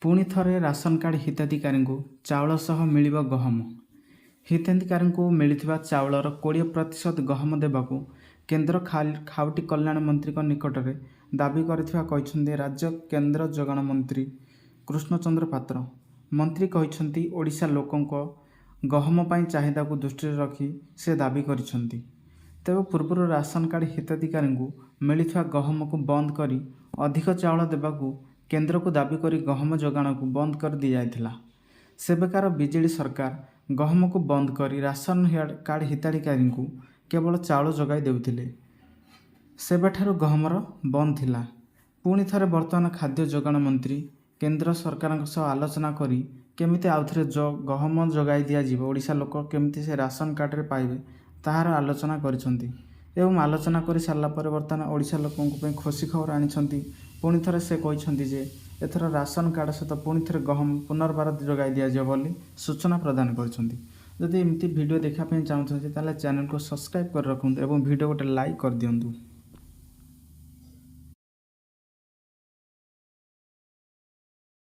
ପୁଣି ଥରେ ration card ହିତାଧିକାରୀଙ୍କୁ ଚାଉଳ ସହ ମିଳିବ ଗହମ। ହିତାଧିକାରୀଙ୍କୁ ମିଳିଥିବା ଚାଉଳର 20% ଗହମ ଦେବାକୁ କେନ୍ଦ୍ର ଖାଉଟି କଲ୍ୟାଣ ମନ୍ତ୍ରୀଙ୍କ ନିକଟରେ ଦାବି କରିଥିବା କହିଛନ୍ତି ରାଜ୍ୟ କେନ୍ଦ୍ର ଯୋଗାଣ ମନ୍ତ୍ରୀ କୃଷ୍ଣଚନ୍ଦ୍ର ପାତ୍ର। ମନ୍ତ୍ରୀ କହିଛନ୍ତି, ଓଡ଼ିଶା ଲୋକଙ୍କ ଗହମ ପାଇଁ ଚାହିଦାକୁ ଦୃଷ୍ଟିରେ ରଖି ସେ ଦାବି କରିଛନ୍ତି। ତେବେ ପୂର୍ବରୁ ରାସନ କାର୍ଡ଼ ହିତାଧିକାରୀଙ୍କୁ ମିଳିଥିବା ଗହମକୁ ବନ୍ଦ କରି ଅଧିକ ଚାଉଳ ଦେବାକୁ କେନ୍ଦ୍ରକୁ ଦାବି କରି ଗହମ ଯୋଗାଣକୁ ବନ୍ଦ କରି ଦିଆଯାଇଥିଲା। ସେବେକାର ବିଜେଡି ସରକାର ଗହମକୁ ବନ୍ଦ କରି ରାସନ କାର୍ଡ଼ ହିତାଧିକାରୀଙ୍କୁ କେବଳ ଚାଉଳ ଯୋଗାଇ ଦେଉଥିଲେ। ସେବେଠାରୁ ଗହମର ବନ୍ଦ ଥିଲା। ପୁଣି ଥରେ ବର୍ତ୍ତମାନ ଖାଦ୍ୟ ଯୋଗାଣ ମନ୍ତ୍ରୀ କେନ୍ଦ୍ର ସରକାରଙ୍କ ସହ ଆଲୋଚନା କରି କେମିତି ଆଉଥରେ ଗହମ ଯୋଗାଇ ଦିଆଯିବ, ଓଡ଼ିଶା ଲୋକ କେମିତି ସେ ରାସନ କାର୍ଡ଼ରେ ପାଇବେ ତାହାର ଆଲୋଚନା କରିଛନ୍ତି ଏବଂ ଆଲୋଚନା କରି ସାରିଲା ପରେ ବର୍ତ୍ତମାନ ଓଡ଼ିଶା ଲୋକଙ୍କ ପାଇଁ ଖୁସି ଖବର ଆଣିଛନ୍ତି। ପୁଣି ଥରେ ସେ କହିଛନ୍ତି ଯେ ଏଥର ରାସନ କାର୍ଡ଼ ସହିତ ପୁଣି ଥରେ ଗହମ ପୁନର୍ବାର ଯୋଗାଇ ଦିଆଯିବ ବୋଲି ସୂଚନା ପ୍ରଦାନ କରିଛନ୍ତି। ଯଦି ଏମିତି ଭିଡ଼ିଓ ଦେଖିବା ପାଇଁ ଚାହୁଁଛନ୍ତି, ତାହେଲେ ଚ୍ୟାନେଲକୁ ସବସ୍କ୍ରାଇବ୍ କରି ରଖନ୍ତୁ ଏବଂ ଭିଡ଼ିଓ ଗୋଟେ ଲାଇକ୍ କରିଦିଅନ୍ତୁ।